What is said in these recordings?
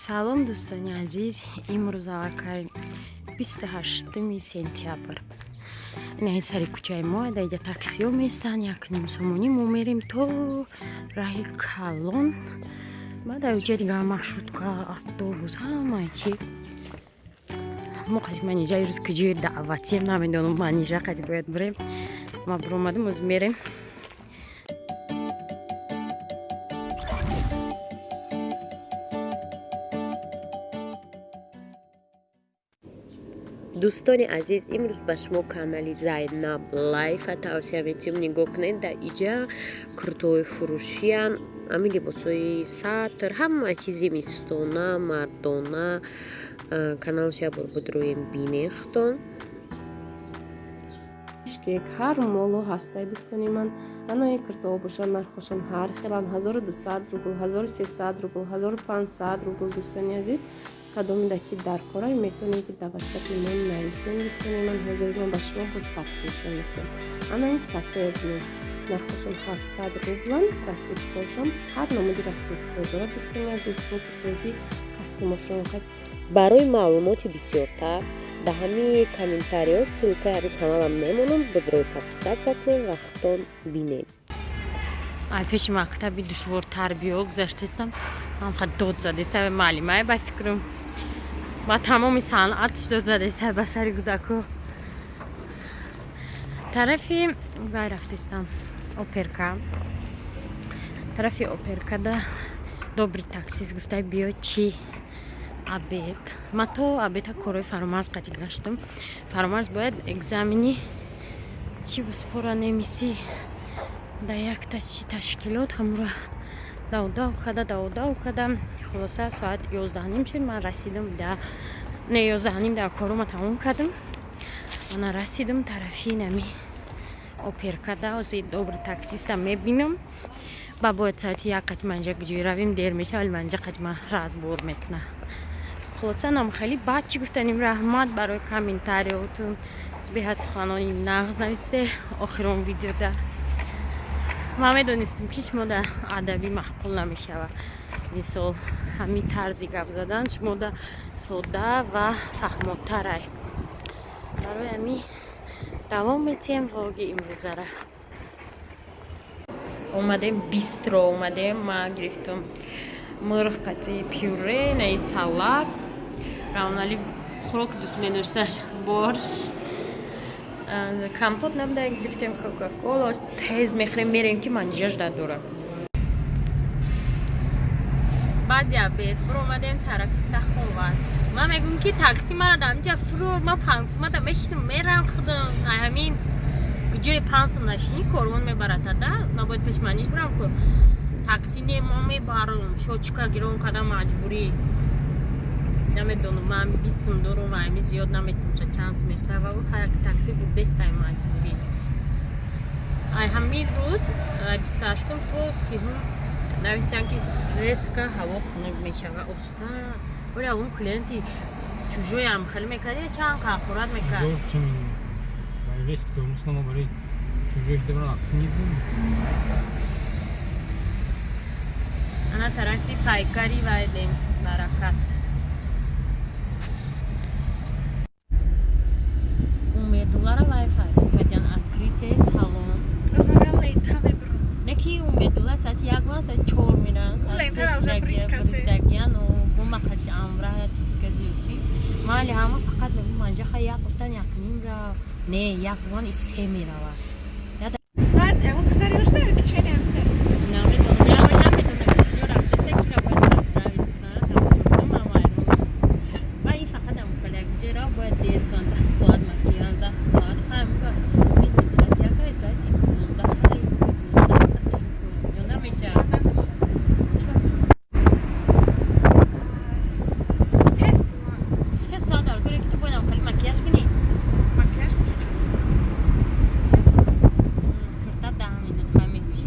Салом, дӯстони азиз. Имрӯз аллакай 28 сентябр. Инаи сари кӯчаи мо даиҷа таксиҳо местанд, 1,5 сомонӣ. Мо мерем то раҳи калон, баъд аёҷа дигар маршрутка, автобус, ҳамаи чи. Мо қади Манижа ирӯз куҷои даъватием, намедонам. Манижа қади бояд бирем. Ма биромадем, оз мерем. Дӯстони азиз, имрӯз ба шумо канали Зайнаб Лайфа тавсия метиҳем. Нигоҳ кунед, дар иҷа куртои фурӯшиян, ҳамин либосҳои сатр, ҳама чизи зимистона, мардона. Каналш як бор бидроем, бинен худтон. Бишкек ҳар моло ҳастай, дӯстони ман. Анаи куртаҳо бошад, нархошон ҳар хеланд: 1200 рубл, 1300 рубл, 1500 рубл. Дӯстони азиз, кадомида ки дар корай, метавонед ки дар ватсапи мо нависем. Дӯстони ман, ҳозир ман ба шумо бо сатр нишон медиҳам. Ана ин сатрое бинед, нархошон 700 рублан. Расцветкаҳошон, ҳар намуди расцветкаҳо дорад, дӯстони азиз. Бо куртое ки костюмошон. Барои маълумоти бисёртар дар ҳамаи комментариҳо ссылкаи ҳамин каналам мемонам. Бидрои подписаться кунед ва худтон бинед. Ай пеши мактаби душвортарбиё гузаштаистам, ҳамха дод задеста маълимае, ба фикрам, ба тамоми санъатш дод задеста ба сари кӯдако. Тарафи вай рафтестам, оперка. Тарафи оперкада добрый таксист гуфта, биё чи обед. Ма то обеда корои Фаромарз қати гаштам. Фаромарз бояд экзамени чи буспора немисӣ да якта чи ташкилот, ҳамура давдав када, давдав када. Хулоса, соат 11:30 шуд, ман расидам. Да не, 11:30 дар корума тамом кардам. Ана расидам тарафи нами оперкада. Ози добрый таксиста мебинам. Ба бояд соати 1 қати манҷа ҷой равем, дер меша, вале манҷа қати ман разбор мекуна. Хулоса, нам хеле баъд чӣ гуфтаним. Раҳмат барои комментариотун, беҳад суханони нағз нависте охирон видеода. Ман медонистам, ки шумо да адабӣ маъқул намешавад, мисол, ҳамин тарзи гап задан шумо да содда ва фаҳмотарай. Барои ҳамин давом метиҳем влоги имрӯзара. Омадем бистро, омадем. Ма гирифтум мурғ қати пюре, наи салат. Равнали хӯрок дӯст медошташ, борщ, компот набуда, гирифтем кока-кола. Тез мехӯрем, мерем, ки Манижа ждать дорам. Баъди обед биромадем тарафи Саховат. Ман мегӯм, ки такси мара дар инҷа фурур, ман 5 сумада мешинам, мерам худам. Ай ҳамин ҷои 5 сум нашинӣ, корвон мебарата да. Ман бояд пеш Маниж бирам ку, такси не, ма мебарам. Шочка гирон када, маҷбурӣ. Намедонам, ман 20 сум дорум ва ами зиёд наметумша, чанд мешава. Хаяк такси бурдестай, маҷбурӣ. Ай ҳамин рӯз, 28-ум то 30-ум, нависиян, ки резко ҳаво хунук мешава оста. Оли ҳавон клиенти чужоям хеле мекард, чанд ҳақорат мекард. Резко замуснама барои чужои дабра нибум. Ана тарафи пайкари вайдем Баракат. Умедуллара вай кардян, открытие салон. Не ки Умедулла соати 1 ва соати 4 меран, соати дагиян бумақаши амра титика зиёдчи. Мали ҳама фақат мегӯм, манҷа ха як гуфтан, 1:30 ра, не, як гуман и 3 меравад. Намедонам, намедонам куҷо рафтаста, кира бояд поздравить кунад. Тамошо вайрон ва ин фақат амхел як ҷо ра бояд дер кунад, 10 соат макияж, 10 соат. Хай, медони, соати 1, соати 12, 12 ё намешавад. 3 соат дар коре ки ту бояд амхели макияж кунӣ. Курта 10 минут хай мепӯшӣ.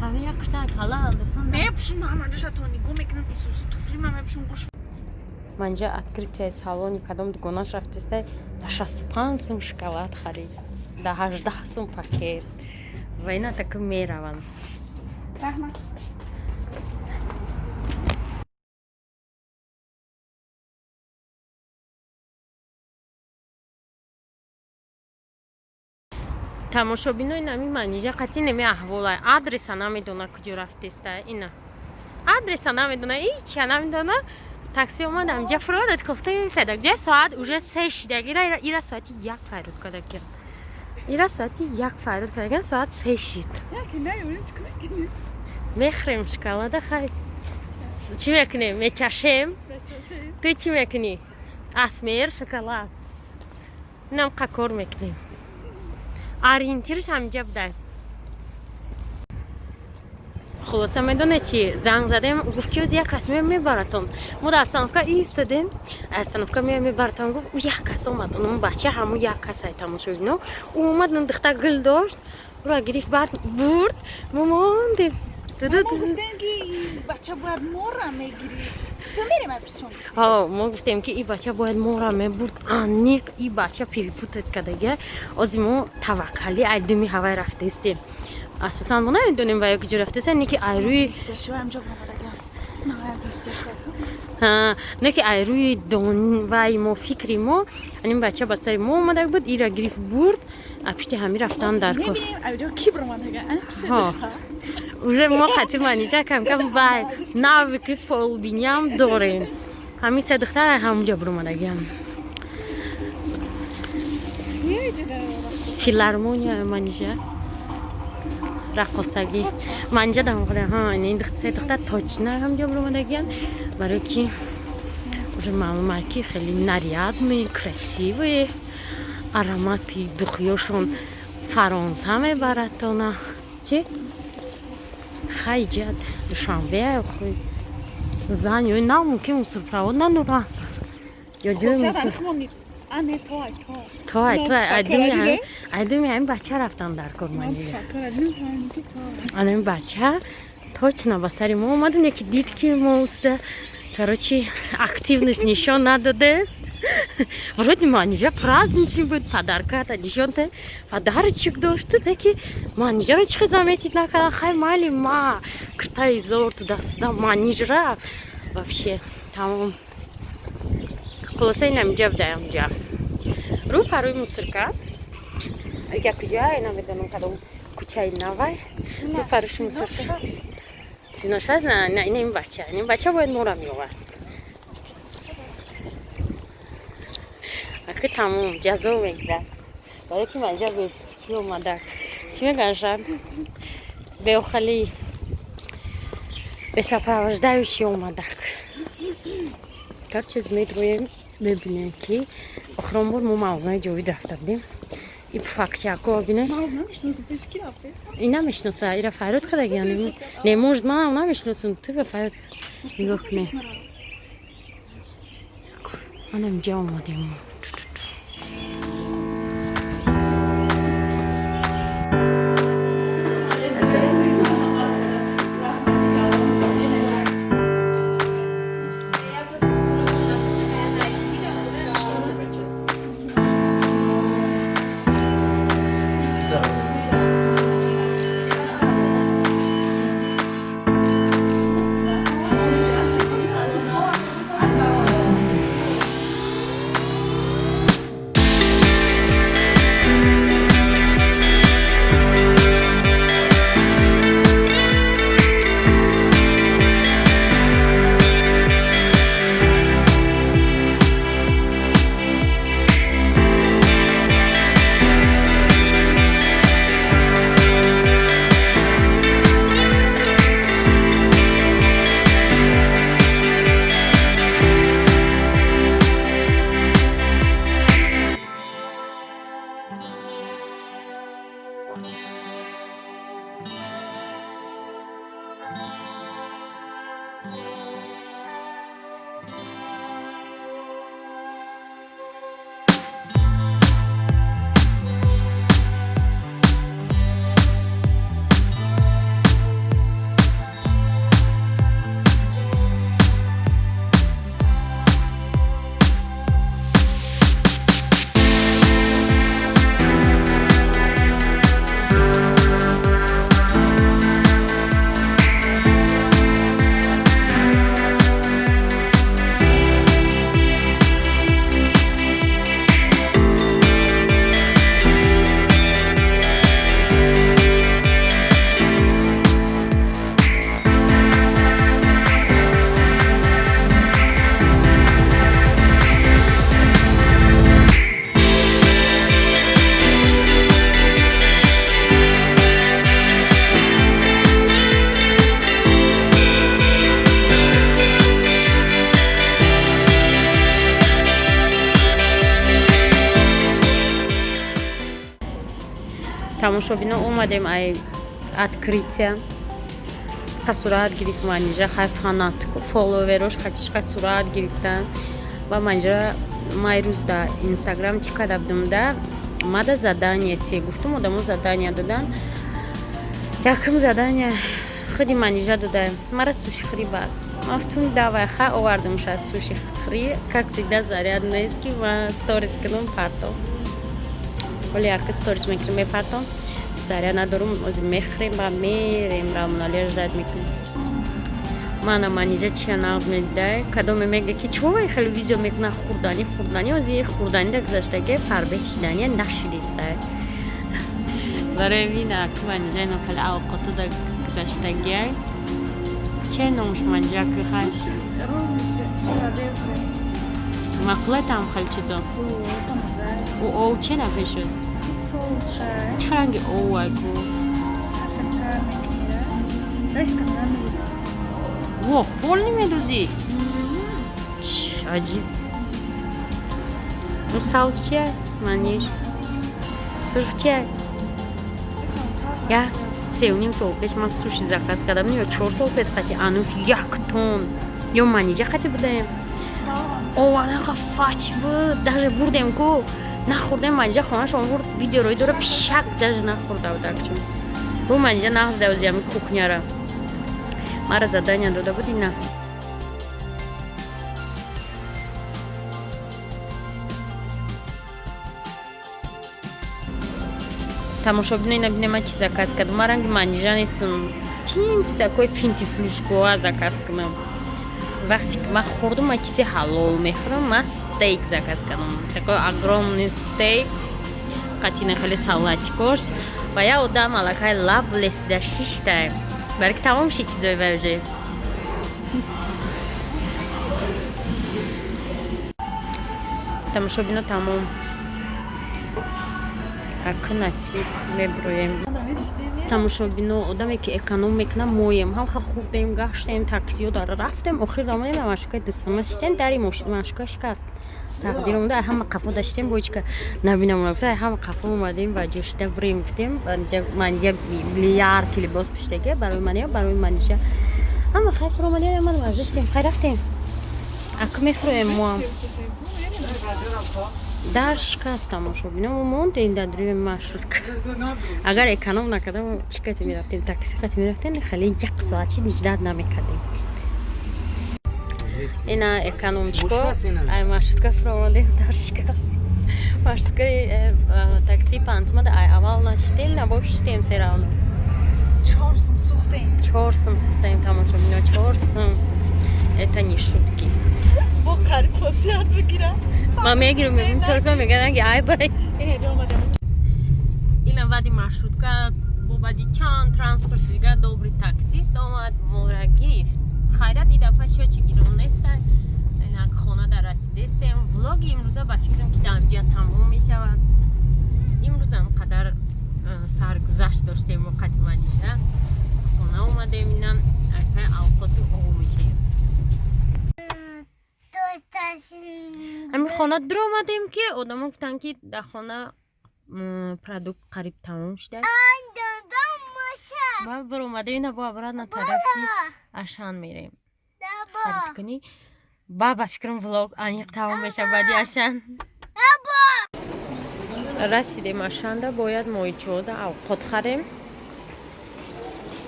Ҳамин як курта кала андохтан. Мепӯшум, ҳамаҷоша то нигоҳ мекунам, исусу туфлима мепӯшум, гӯш. Манҷа открытие салони кадом дугонаш рафтеста, да 65 сум шоколад харид, да 18 сум пакет. Ва ина таки мераванд. Раҳмат. Тамошобинои нами Манижа қатъи неми аҳвола, адреса намедона, куҷо рафтеста, ина адреса намедона, ҳича намедона. Такси омад, амҷа фуромадад, кофта истадак ҷа. Соат уже 3 шидаг. Ира соати 1 файрод кардагиам, ира соати 1 файрод кардагиам, соат 3 шид. Мехӯрем шоколада. Хай, чӣ мекунем? Мечашем. Ту чӣ мекунӣ? Асмер шоколад инам қа кор мекунем. Ориентирш ҳаминҷа будай. Хулоса, медонед чи? Занг задем, гуфт, ки оз як кас меоя мебаратон. Мо дар остановка истодем, остановка меоя мебаратон, гуфт. Ӯ як кас омад, он бача ҳамун як кас ай, тамошобино. Ӯ омад, духтар гул дошт, ӯро гирифт, бард, бурд. Мо мондем. Гуфтем, ки бача бояд мора мегирифт. Мо гуфтем, ки и бача бояд мора мебурд. Аниқ и бача перепутать кардага. Ози мо таваккалӣ айдими ҳавай рафтаистем. Асосан мо намедонем, ва ё куҷо рафтаиста, не ки айрӯи, не ки айрӯи вай мо, фикри мо, анин бача ба сари мо омада буд, ира гирифт, бурд, а пишти ҳами рафтан дар кор. Уже мо қатъи Манижа камкам вай навыки фолбиниам дорем. Ҳамин се духтар ҳамунҷа буромадагиам. Филармония Манижа, раққосагӣ Манижа дамохӯра. Ин се духтар точно ҳамҷо буромадагиам, барои ки уже маълум ки хеле нарядные, красивые, аромати духиёшон Фаронса мебарадтона. Чи хайҷа Душанбе хуй зан ё на мумкин мусорпровод надора ё ҷои мусор. Той той айдуми ҳамин бача рафтам дар кор. Манижа, анами бача точно ба сари мо омаду, неки дид, ки мо уста, короче, активность нишон надодем. Вроде Манижа праздничный буд, подарката нишон те, подарочек дошт, таки Манижаро чихе заметить накардан. Хай, майли, ма киртаи зор туда-сюда, Манижра вообще тамом. Хулоса, инамиҷа будаям, ҷа рӯ парои мусорка. Иҷа куҷа, намедонам, кадом кӯчаи навай, рӯ парӯши мусорка. Синошаз на, ина ин бача, ин бача бояд мора меовард. Аки тамом ҷазо мегирад, барои ки манҷа без чӣ омадак, чӣ мегӯянд, шаб беохали, бесопровождающий омадак. Короче, медроем, мебинем, ки охирон бор мо мағозаи Ҷовид рафта будем. И пуфакчако бине, и намешноса, ира файрод кардагиан. Не, может, манам намешносам, ту ба файрод. Нигоҳ кунед, манам инҷа омадем. Тамошобино, омадем ай открытия. Қа сурат гирифт Манижа, хай, фанат фолловерош хатиш хай сурат гирифтан. Ва Манижа май рӯз да Инстаграм чӣ карда будам, да мада задание те гуфтум, одамо задания додан. Якум задания худи Манижа дода: мара суши хӯри. Баъд ман гуфтум, давай, хай, овардумша суши хӯри. Как всегда, заряд нест, ки ма сторис кунам, партом. Ҳоли ярка сторис мекунем, мепартом, заряд надорум. Озир мехӯрем ба мерем, Рамоналия ждать мекунем. Мана Манижа чия нағз медидай. Кадоме мега, ки чой хеле видео мекуна, хурдани, хурдани. Озир хурданида гузаштаге, фарбеҳ шидания нашидистай. Барои вина ку Манижа ино хеле авқото да гузаштагиай. Че номш, Манижа, ки хай маъқулай там хеле чизо? Ӯ ов че напешуд? Чӣ ранги овай ку? Во, полный медузӣ? Аҷиб. Ну, соус чия, Маниш? Сырх чия? Я 3,5 сол пеш ман суши заказ кардам ё 4 сол пеш, қати Ануш як тон ё Манижа қати будаем. Ованақа фач буд, даже бурдем ку, нахӯрдем. Манижа хонашон бурд, видеорои дора, пишак даже нахӯрда будакчун. Бо Манижа нағз давзи ами кухняра. Мара задания дода буд ина. Тамошобино, ина бинем, ман чи заказ кардам. Ман ранги Манижа нестам, чим чи такой финтифлюшкоа заказ кунам. Вақте ки ман хӯрдум, ман чизи ҳалол мехӯрам. Ман стейк заказ кардам, такой огромный стейк қатина хеле салатикош. Ва як одам аллакай лаб лесида шиштай, барои ки тамом ши чизои вай. Тамошобино, тамом, аку насиб, меброем. Тамошобино, одаме ки эконом мекунам моем. Ҳамха хӯрдем, гаштем, таксиё дар рафтем, охир омадем ба машукаи дусума шитем. Дари машука шикаст, тақдир омада, ҳама қафо даштем. Бо ҳечка набинам гуфта, ҳама қафо омадем ва ҷошида бурем, гуфтем. Манижа яркий либос пӯшидаге, барои ман ё барои Манижа. Ҳама хай фуромадем, ман варжиштем, хай рафтем, аку мефуроем моам. Дар шикаст, тамошобино, мо мондем дар рӯи маршрутка. Агар эконом накардам, чӣ кати мерафтем? Такси қати мерафтем, хеле як соат чи ждать намекардем. Ина экономчико, ай маршрутка фуромадем, дар шикаст маршруткаи такси панҷмада. Ай аввал нашитем, набошитем, всё равно. 4 сум сӯхтем. 4 сум сӯхтем, тамошобино, 4 сум, это не шутки. Бо қариб хосият бигирам. Ман мегирам, мегӯм 4 сум, мегӯям ки ай бай. Ина омадам. Ина баъди маршрутка, бо баъди чанд транспорт дигар, добрый таксист омад, мора гирифт. Хайрат, и дафъа шочи гирон нестай. Инак хона дар расидестем. Влоги имрӯза ба фикрам, ки дар тамом мешавад. Имрӯзам қадар саргузашт доштем. Вақати Манижа хона омадем, ина акай авқоти ов мешавем. Ҳамин хона дуромадем, ки одамо гуфтанд, ки дар хона продукт қариб тамом шуда. Ба биромадем, ина бо обратно тарафи Ашан мерем харид кунӣ. Ба фикрам, влог аниқ тамом мешавад баъди Ашан. Расидем Ашанда, бояд моҳичода авқот харем.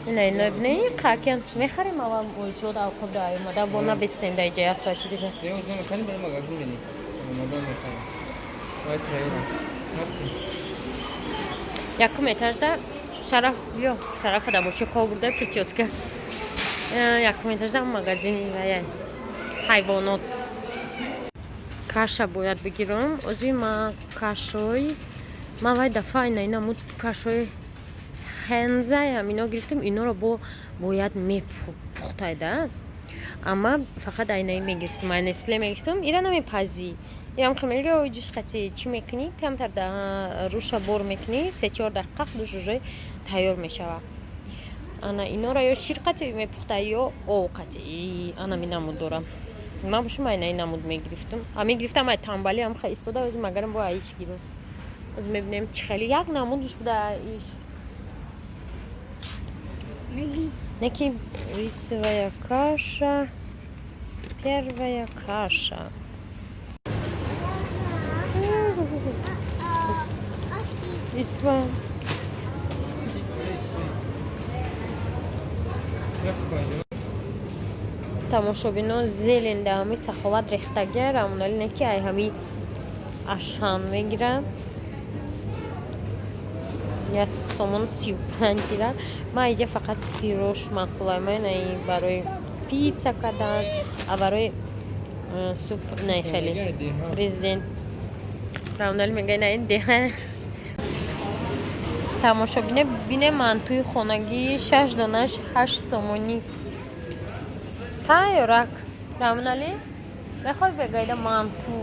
Ина ина бинe, қакян мехарем. Аввал моҳичода авқот да омада бо набестем дар иҷа як соати дига. Мехарем, баъд магазин мерем. Омадан мехарем. Бояд троера. Якум этажда Шараф, ё Шарафа да мошин хоб бурда, прическа аст. Якум этажда магазини вая ҳайвонот. Каша бояд бигирам. Ози ма кашои ма вай дафъа ина инамуд кашои хензаям ино гирифтам. Иноро бо бояд мепухтайда, амма фақат айнаи мегирифтам, ай Нестле мегирифтам. Ира намепазӣ, ирам хемелга ой ҷуш қати чӣ мекунӣ, камтар руша бор мекунӣ, 3-4 дақиқа, худаш уже тайёр мешавад. Ана инора ё шир қати мепухта, ё ов қати. Ана ми намуд дорам. Ман бошум, айнаи намуд мегирифтам, а мегирифтам ай тамбали ам ха истода. Ози магарам бо аи чӣ гирам. Оз мебинем чӣ хеле як намудш буда иш. Неки рисовая каша, первая каша. Исма. Тамошобино зелен да ҳами саховат рехтагия рамонали не ки ай ҳами ашан мегирам. Я сомон 35 лира. Ма иҷа фақат сирош маъқулай. Ма наи барои пицца кардан, а барои суп най хеле. Президент рамонали мега на ин деҳа. Тамошобине бине мантуи хонагӣ 6 донаш 8 сомонӣ. Тайёрак. Рамонали мехоҳӣ бегайда манту.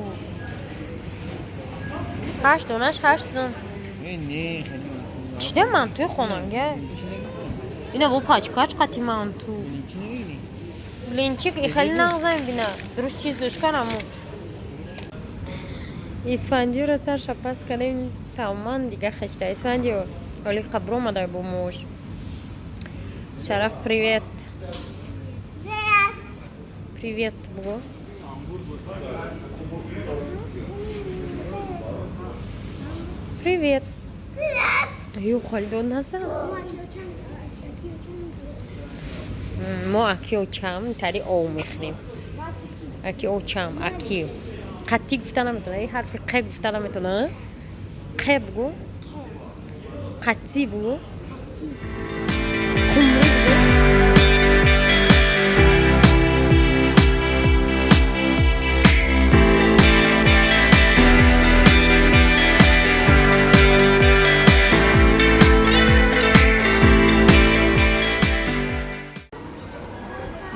8 донаш 8 сом. Чиде мантуи хонагӣ? Ина бо пачкач қати манту. Блинчик и хеле нағзам бина. Дуруст чиз дошт караму. Исфандиёро сарша пас кардем, тамоман дига хешта. Исфандиё, ҳоли қабр омада бо мош. Шараф, привет. Привет, буго. Привет. Ё, холдон назан. Мо аки очам тари ов мехӯрем. Аки очам, аки. Қатъӣ гуфта наметавонад. Ин ҳарфи қ гуфта наметавонад. Қ бугӯ. Қатъӣ бугӯ. Қумрӣ бугӯ.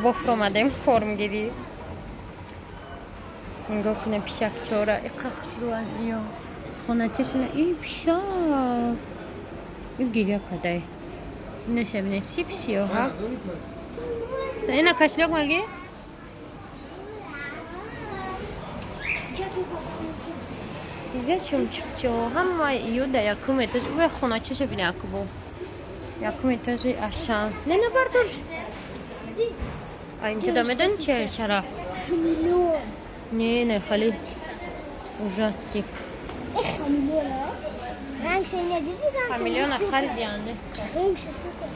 Бофр омадем кормгирӣ. Нигоҳ кунем пишакчора. Иқа хушрӯан ё. Хоначашина и пишак. И гиря кадай. Инаша бинед сип сиёҳа. Ина кошелёк маги? Иҷа чумчуқчо ҳама ё да якум этаж. Ӯ хоначаша бина акбо. Якум этажи Ашан. Не на бардорш. А инҷа да медонӣ чи Шараф? Хамелеон. Не, не, хали ужастик. Хамелеон. Раньше не диди, раньше Хамелеона хариди. Раньше, сука.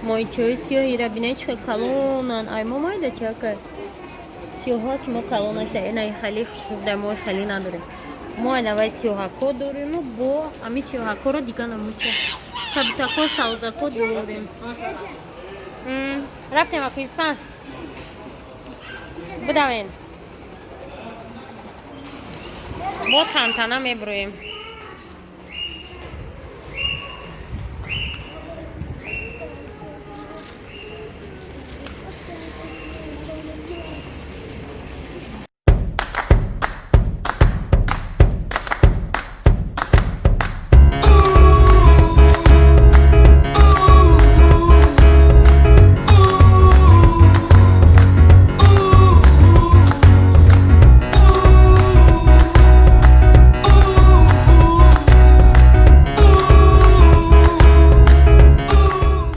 Моҳичои сиёҳира бинед чӣ калонанд. Ай мо майда чака. Сиёҳҳо ки мо калон аста, инай хали хушрӯ мо хали надорем. Мо айнавай сиёҳако дориму бо ами сиёҳакоро дига намуча. Кабутако, савзако дорем. Рафтем аку Испан. Будавен. Бо тантана меброем.